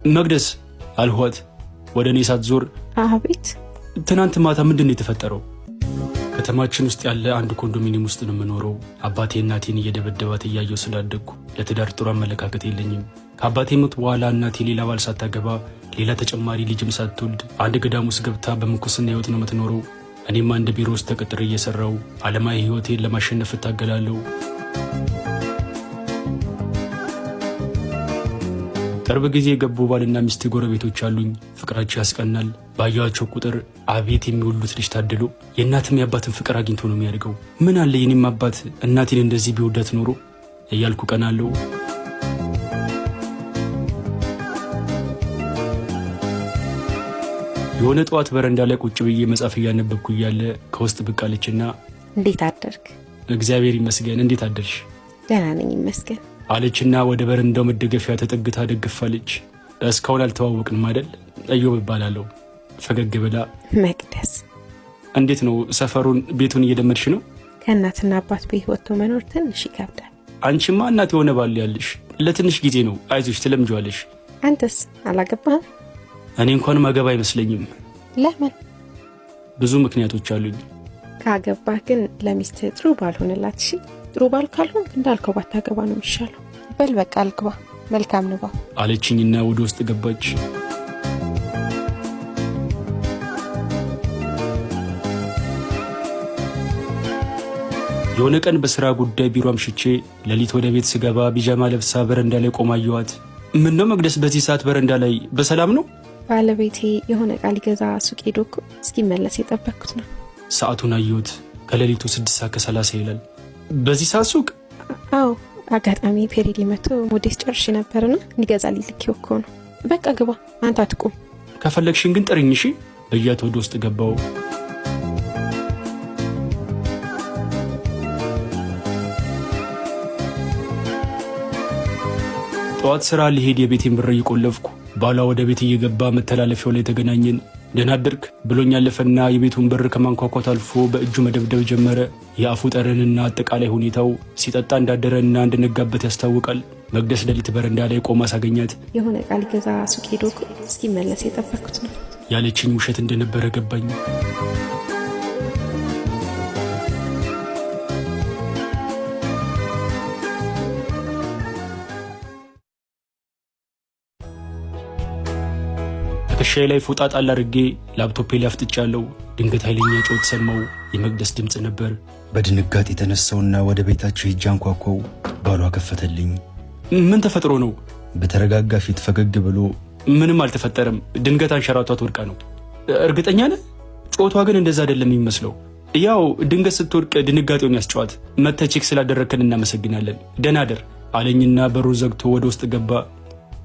መቅደስ አልኋት ወደ እኔ ሳትዞር። አቤት። ትናንት ማታ ምንድን ነው የተፈጠረው? ከተማችን ውስጥ ያለ አንድ ኮንዶሚኒየም ውስጥ ነው የምኖረው። አባቴ እናቴን እየደበደባት እያየው ስላደግኩ ለትዳር ጥሩ አመለካከት የለኝም። ከአባቴ ሞት በኋላ እናቴ ሌላ ባል ሳታገባ፣ ሌላ ተጨማሪ ልጅም ሳትወልድ አንድ ገዳም ውስጥ ገብታ በምንኩስና ህይወት ነው የምትኖረው። እኔም አንድ ቢሮ ውስጥ ተቀጥሬ እየሰራው ዓለማዊ ህይወቴን ለማሸነፍ እታገላለሁ። ቅርብ ጊዜ የገቡ ባልና ሚስት ጎረቤቶች አሉኝ። ፍቅራቸው ያስቀናል። ባየኋቸው ቁጥር አቤት የሚወሉት ልጅ ታድሎ፣ የእናትም የአባትን ፍቅር አግኝቶ ነው የሚያድገው። ምን አለ የኔም አባት እናቴን እንደዚህ ቢወዳት ኖሮ እያልኩ ቀናለሁ። የሆነ ጠዋት በረንዳ ላይ ቁጭ ብዬ መጽሐፍ እያነበብኩ እያለ ከውስጥ ብቅ አለችና እንዴት አደርክ? እግዚአብሔር ይመስገን። እንዴት አደርሽ? ደህና ነኝ ይመስገን አለችና ወደ በረንዳው መደገፊያ ተጠግታ ደግፋለች። እስካሁን አልተዋወቅንም አይደል? እዮብ እባላለሁ። ፈገግ ብላ መቅደስ። እንዴት ነው ሰፈሩን ቤቱን እየለመድሽ ነው? ከእናትና አባት ቤት ወጥቶ መኖር ትንሽ ይከብዳል። አንቺማ እናት የሆነ ባል ያለሽ ለትንሽ ጊዜ ነው። አይዞሽ ትለምጂዋለሽ። አንተስ አላገባህም? እኔ እንኳን ማገባ አይመስለኝም። ለምን? ብዙ ምክንያቶች አሉኝ። ካገባህ ግን ለሚስትህ ጥሩ ባል ሆንላት። እሺ፣ ጥሩ ባል ካልሆንክ እንዳልከው ባታገባ ነው የሚሻለው። በል በቃ አልግባ። መልካም ንባብ አለችኝና ወደ ውስጥ ገባች። የሆነ ቀን በስራ ጉዳይ ቢሮ አምሽቼ ሌሊት ወደ ቤት ስገባ ቢጃማ ለብሳ በረንዳ ላይ ቆማ አየኋት። ምነው መቅደስ በዚህ ሰዓት በረንዳ ላይ በሰላም ነው? ባለቤቴ የሆነ ዕቃ ሊገዛ ሱቅ ሄዶ እኮ እስኪመለስ የጠበቅኩት ነው። ሰዓቱን አየሁት። ከሌሊቱ 6:30 ይላል። በዚህ ሰዓት ሱቅ? አዎ፣ አጋጣሚ period መቶ ሞዴስ ጨርሼ ነበርና እንዲገዛ ሊልኬው እኮ ነው። በቃ ግባ፣ አንተ አትቁም። ከፈለግሽን ግን ጥሪኝ እሺ ብያት ወደ ውስጥ ገባው። ጠዋት ስራ ሊሄድ የቤቴን በር እየቆለፍኩ ባሏ ወደ ቤት እየገባ መተላለፊያው ላይ ተገናኘን። ደህና አደርክ ብሎኝ አለፈና የቤቱን በር ከማንኳኳት አልፎ በእጁ መደብደብ ጀመረ። የአፉ ጠረንና አጠቃላይ ሁኔታው ሲጠጣ እንዳደረና እንደነጋበት ያስታውቃል። መቅደስ ሌሊት በረንዳ ላይ ቆማ ሳገኛት የሆነ ዕቃ ሊገዛ ሱቅ ሄዶ እኮ እስኪመለስ የጠበቅኩት ነው ያለችኝ ውሸት እንደነበረ ገባኝ። ትከሻዬ ላይ ፎጣ ጣል አድርጌ ላፕቶፔ ላይ አፍጥጫለሁ። ድንገት ኃይለኛ ጩኸት ሰማሁ። የመቅደስ ድምፅ ነበር። በድንጋጤ የተነሳውና ወደ ቤታቸው ሄጄ አንኳኳው። ባሏ ከፈተልኝ። ምን ተፈጥሮ ነው? በተረጋጋ ፊት ፈገግ ብሎ ምንም አልተፈጠረም፣ ድንገት አንሸራቷት ወድቃ ነው። እርግጠኛ ነህ? ጮቷ ግን እንደዛ አይደለም የሚመስለው። ያው ድንገት ስትወድቅ ድንጋጤውን ያስጨዋት። መተህ check ስላደረግከን እናመሰግናለን፣ ደህና እደር አለኝና በሩ ዘግቶ ወደ ውስጥ ገባ።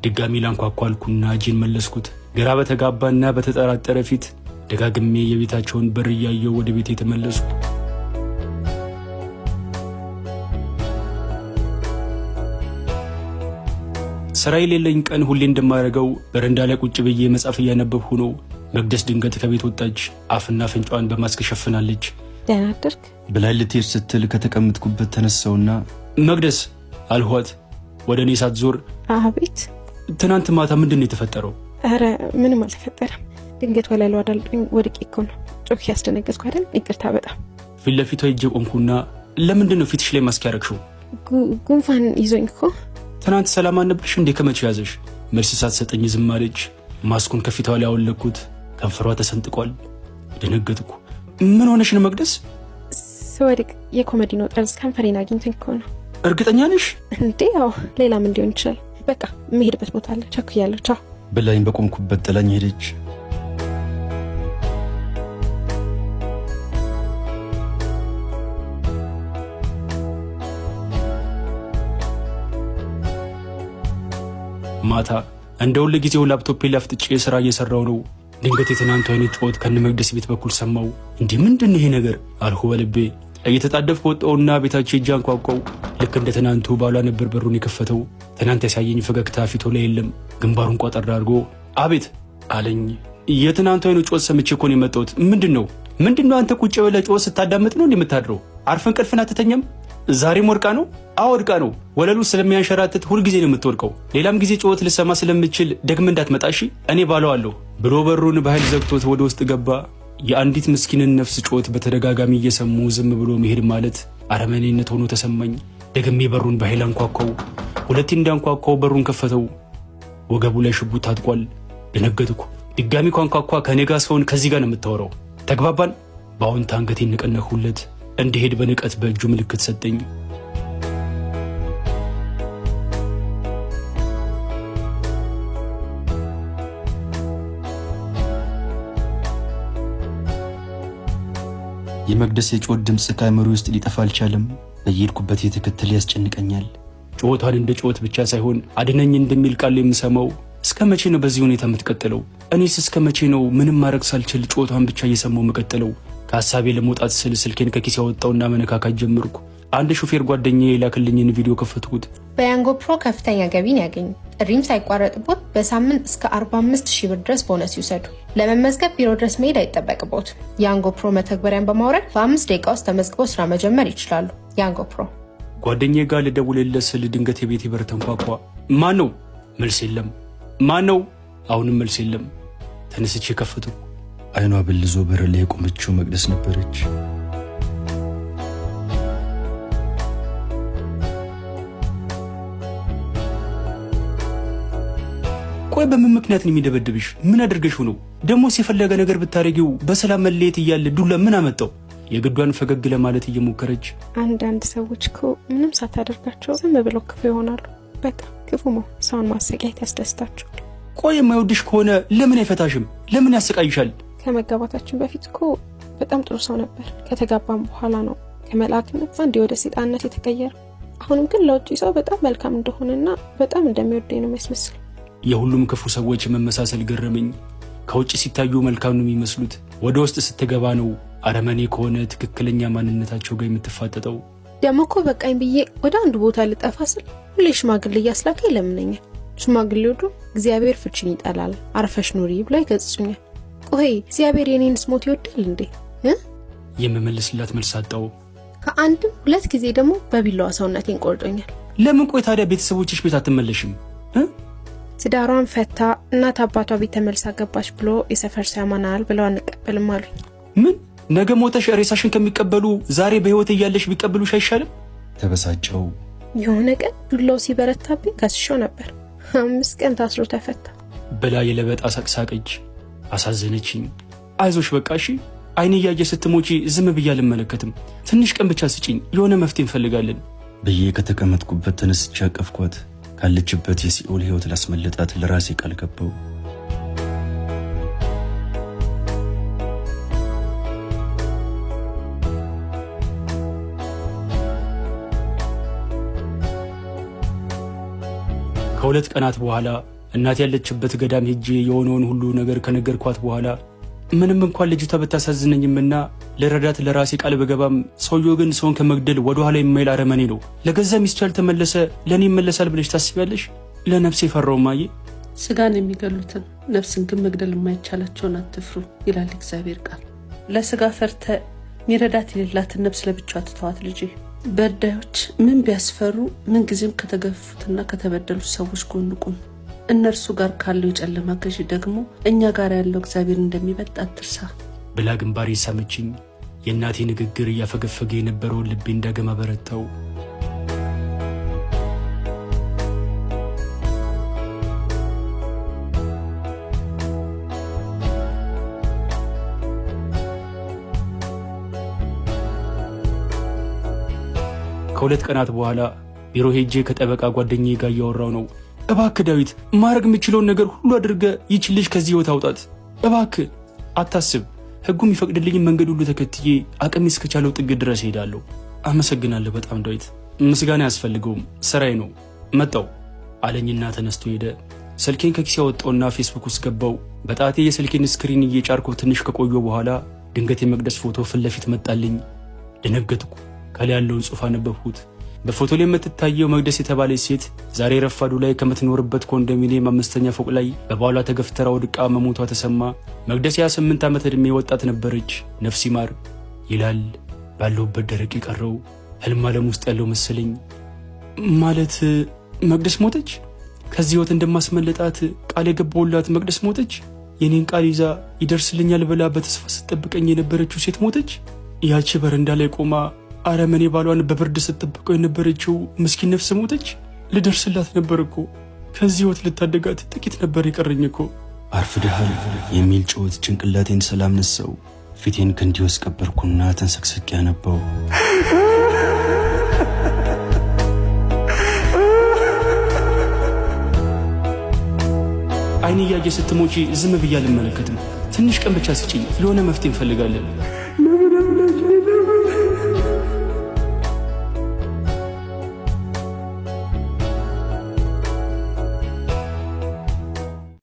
ድጋሚ ላንኳኳ አልኩና እጄን መለስኩት። ግራ በተጋባና በተጠራጠረ ፊት ደጋግሜ የቤታቸውን በር እያየው ወደ ቤቴ ተመለስኩ። ስራ የሌለኝ ቀን ሁሌ እንደማደርገው በረንዳ ላይ ቁጭ ብዬ መጽሐፍ እያነበብኩ ነው። መቅደስ ድንገት ከቤት ወጣች። አፍና አፍንጫዋን በማስክ ሸፍናለች። ደህና አደርክ ብላኝ ልትሄድ ስትል ከተቀመጥኩበት ተነሳውና መቅደስ አልኋት ወደ እኔ ሳትዞር። አቤት። ትናንት ማታ ምንድን ነው የተፈጠረው? አረ ምንም አልተፈጠረም። ድንገት ወለሉ አዳልጦኝ ወድቄ እኮ ነው። ጮክ ያስደነገጥኩ አይደል? ይቅርታ በጣም። ፊት ለፊቷ ሄጄ ቆምኩና ለምንድን ነው ፊትሽ ላይ ማስክ ያደረግሽው? ጉንፋን ይዞኝ እኮ። ትናንት ሰላም አልነበርሽ እንዴ? ከመቼ ያዘሽ? መልስ ሳትሰጠኝ ዝም አለች። ማስኩን ከፊቷ ላይ አወለቅኩት። ከንፈሯ ተሰንጥቋል። ደነገጥኩ። ምን ሆነሽ ነው መቅደስ? ስወድቅ የኮመዲኖ ጠርዝ ከንፈሬን አግኝቶኝ እኮ ነው። እርግጠኛ ነሽ እንዴ? ያው ሌላም እንዲሆን ይችላል። በቃ የምሄድበት ቦታ አለ፣ ቸኩያለሁ። ቻው ብላኝ በቆምኩበት ጥላኝ ሄደች። ማታ እንደ ሁል ጊዜው ላፕቶፔ ላይ አፍጥጬ ስራ እየሰራው ነው። ድንገት የትናንቱ አይነት ጩኸት ከነ መቅደስ ቤት በኩል ሰማው። እንዲህ ምንድን ነው ይሄ ነገር አልሁ በልቤ። እየተጣደፍኩ ወጣሁና ቤታቸው ሄጄ አንኳኳው። ልክ እንደ ትናንቱ ባሏ ነበር በሩን የከፈተው። ትናንት ያሳየኝ ፈገግታ ፊቱ ላይ የለም። ግንባሩን ቋጠር አድርጎ አቤት አለኝ። የትናንቱ አይነት ጩኸት ሰምቼ እኮ ነው የመጣሁት። ምንድን ነው ምንድን ነው? አንተ ቁጭ ብለህ ጩኸት ስታዳምጥ ነው እንዴ የምታድረው? አርፈህ እንቅልፍን አትተኛም? ዛሬም ወድቃ ነው? አዎ ወድቃ ነው። ወለሉ ስለሚያንሸራትት ሁልጊዜ ነው የምትወድቀው። ሌላም ጊዜ ጩኸት ልሰማ ስለምችል ደግመህ እንዳትመጣ እሺ፣ እኔ ባለዋለሁ ብሎ በሩን በኃይል ዘግቶት ወደ ውስጥ ገባ። የአንዲት ምስኪንን ነፍስ ጩኸት በተደጋጋሚ እየሰሙ ዝም ብሎ መሄድ ማለት አረመኔነት ሆኖ ተሰማኝ። ደግሜ በሩን በኃይል አንኳኳው። ሁለቴ እንዳንኳኳው በሩን ከፈተው። ወገቡ ላይ ሽጉጥ ታጥቋል። ደነገጥኩ። ድጋሚ ኳንኳኳ። ከእኔ ጋር ሰውን ከዚህ ጋር ነው የምታወራው። ተግባባን? በአዎንታ አንገቴን ነቀነቅሁለት። እንዲሄድ በንቀት በእጁ ምልክት ሰጠኝ። የመቅደስ የጩኸት ድምፅ ከአእምሮ ውስጥ ሊጠፋ አልቻለም። በየሄድኩበት የተከተለ ያስጨንቀኛል። ጩኸቷን እንደ ጩኸት ብቻ ሳይሆን አድነኝ እንደሚል ቃል የምሰማው። እስከ መቼ ነው በዚህ ሁኔታ የምትቀጥለው? እኔስ እስከ መቼ ነው ምንም ማድረግ ሳልችል ጩኸቷን ብቻ እየሰማው የምቀጥለው? ከሀሳቤ ለመውጣት ስል ስልኬን ከኪስ ያወጣውና መነካካት ጀመርኩ። አንድ ሹፌር ጓደኛዬ የላክልኝን ቪዲዮ ከፈትኩት። በያንጎ ፕሮ ከፍተኛ ገቢን ያገኙ። ጥሪም ሳይቋረጥቦት በሳምንት እስከ 45 ሺህ ብር ድረስ ቦነስ ይውሰዱ። ለመመዝገብ ቢሮ ድረስ መሄድ አይጠበቅቦትም። ያንጎ ፕሮ መተግበሪያን በማውረድ በ5 ደቂቃ ውስጥ ተመዝግበው ስራ መጀመር ይችላሉ። ያንጎ ፕሮ። ጓደኛዬ ጋር ልደውልለት ስል ድንገት የቤቴ በር ተንኳኳ። ማን ነው? መልስ የለም። ማን ነው? አሁንም መልስ የለም። ተነስቼ ከፈትኩ። አይኗ በልዞ በር ላይ የቆመችው መቅደስ ነበረች። ቆይ በምን ምክንያት ነው የሚደበድብሽ? ምን አድርገሽው ነው? ደግሞስ የፈለገ ነገር ብታደርጊው በሰላም መለየት እያለ ዱላ ምን አመጣው? የግዷን ፈገግ ለማለት እየሞከረች አንዳንድ ሰዎች እኮ ምንም ሳታደርጋቸው ዝም ብለው ክፉ ይሆናሉ። በቃ ክፉ መሆን፣ ሰውን ማሰቃየት ያስደስታቸዋል። ቆይ የማይወድሽ ከሆነ ለምን አይፈታሽም? ለምን ያሰቃይሻል? ከመጋባታችን በፊት እኮ በጣም ጥሩ ሰው ነበር። ከተጋባም በኋላ ነው ከመልአክነት አንዴ ወደ ሴጣንነት የተቀየረ። አሁንም ግን ለውጭ ሰው በጣም መልካም እንደሆነና በጣም እንደሚወደኝ ነው የሚያስመስል። የሁሉም ክፉ ሰዎች መመሳሰል ገረመኝ። ከውጭ ሲታዩ መልካም ነው የሚመስሉት፣ ወደ ውስጥ ስትገባ ነው አረመኔ ከሆነ ትክክለኛ ማንነታቸው ጋር የምትፋጠጠው። ደግሞ እኮ በቃኝ ብዬ ወደ አንዱ ቦታ ልጠፋ ስል ሁሌ ሽማግሌ እያስላከ ይለምነኛል። ሽማግሌው ደግሞ እግዚአብሔር ፍቺን ይጠላል፣ አርፈሽ ኑሪ ብሎ ይገጽጹኛል። ቆይ እግዚአብሔር የኔን ስሞት ይወዳል እንዴ? የምመልስላት መልስ አጣው። ከአንድም ሁለት ጊዜ ደግሞ በቢላዋ ሰውነቴን ቆርጦኛል። ለምን ቆይ ታዲያ ቤተሰቦችሽ ቤት አትመለሽም? ትዳሯን ፈታ እናት አባቷ ቤት ተመልሳ ገባች ብሎ የሰፈር ሰው ያማናል ብለው አንቀበልም አሉኝ። ምን ነገ ሞተሽ ሬሳሽን ከሚቀበሉ ዛሬ በህይወት እያለሽ ቢቀበሉሽ አይሻልም? ተበሳጨው። የሆነ ቀን ዱላው ሲበረታብኝ ከስሾ ነበር። 5 ቀን ታስሮ ተፈታ። ብላ የለበጣ ሳቅሳቀች። አሳዘነችኝ። አይዞሽ በቃ እሺ፣ አይኔ እያየ ስትሞቺ ዝም ብዬ አልመለከትም። ትንሽ ቀን ብቻ ስጪኝ፣ የሆነ መፍትሄ እንፈልጋለን ብዬ ከተቀመጥኩበት ተነስቼ አቀፍኳት። ካለችበት የሲኦል ህይወት ላስመለጣት ለራሴ ቃል ገባው። ከ2 ቀናት በኋላ እናት ያለችበት ገዳም ሄጄ የሆነውን ሁሉ ነገር ከነገርኳት በኋላ ምንም እንኳን ልጅቷ ብታሳዝነኝምና ልረዳት ለራሴ ቃል ብገባም ሰውየው ግን ሰውን ከመግደል ወደኋላ የማይል አረመኔ ነው። ለገዛ ሚስቱ ያልተመለሰ ለእኔ ይመለሳል ብለሽ ታስቢያለሽ? ለነፍሴ ፈራው ማዬ። ስጋን የሚገሉትን ነፍስን ግን መግደል የማይቻላቸውን አትፍሩ ይላል እግዚአብሔር ቃል። ለስጋ ፈርተ ሚረዳት የሌላትን ነፍስ ለብቻዋ ትተዋት ልጄ። በዳዮች ምን ቢያስፈሩ ምንጊዜም ከተገፉትና ከተበደሉት ሰዎች ጎን ቁም። እነርሱ ጋር ካለው የጨለማ ገዢ ደግሞ እኛ ጋር ያለው እግዚአብሔር እንደሚበልጥ አትርሳ ብላ ግንባሬ ሳመችኝ። የእናቴ ንግግር እያፈገፈገ የነበረውን ልቤ እንዳገማ በረታው። ከ2 ቀናት በኋላ ቢሮ ሄጄ ከጠበቃ ጓደኛዬ ጋር እያወራው ነው። እባክ ዳዊት፣ ማድረግ የምችለውን ነገር ሁሉ አድርገ ይች ልጅ ከዚህ ህይወት አውጣት። እባክ አታስብ። ህጉ የሚፈቅድልኝን መንገድ ሁሉ ተከትዬ አቅሜ እስከቻለው ጥግ ድረስ እሄዳለሁ። አመሰግናለሁ በጣም ዳዊት። ምስጋና አያስፈልገውም፣ ስራዬ ነው። መጣው አለኝና ተነስቶ ሄደ። ስልኬን ከኪሴ ያወጣውና ፌስቡክ ውስጥ ገባው። በጣቴ የስልኬን screen እየጫርኩ ትንሽ ከቆየ በኋላ ድንገት የመቅደስ ፎቶ ፊት ለፊት መጣልኝ። ደነገጥኩ። ከላይ ያለውን ጽሑፍ አነበብኩት። በፎቶ ላይ የምትታየው መቅደስ የተባለች ሴት ዛሬ ረፋዱ ላይ ከምትኖርበት ኮንዶሚኒየም አምስተኛ ፎቅ ላይ በባሏ ተገፍትራ ወድቃ መሞቷ ተሰማ። መቅደስ የ28 ዓመት ዕድሜ ወጣት ነበረች። ነፍስ ይማር ይላል ባለሁበት ደረቅ የቀረው ህልም ዓለም ውስጥ ያለው መሰለኝ። ማለት መቅደስ ሞተች? ከዚህ ህይወት እንደማስመለጣት ቃል የገባሁላት መቅደስ ሞተች? የኔን ቃል ይዛ ይደርስልኛል ብላ በተስፋ ስትጠብቀኝ የነበረችው ሴት ሞተች? ያቺ በረንዳ ላይ ቆማ አረመኔ ባሏን በብርድ ስትጠብቀው የነበረችው ምስኪን ነፍስ ሞተች? ልደርስላት ነበር እኮ። ከዚህ ህይወት ልታደጋት ጥቂት ነበር የቀረኝ እኮ። አርፍደሃል የሚል ጩኸት ጭንቅላቴን ሰላም ነሳው። ፊቴን ክንዴ ውስጥ ቀበርኩና ተንሰቅስቄ አነባው። አይን እያየ ስትሞቺ ዝም ብዬ አልመለከትም። ትንሽ ቀን ብቻ ስጪኝ፣ ለሆነ መፍትሄ እንፈልጋለን።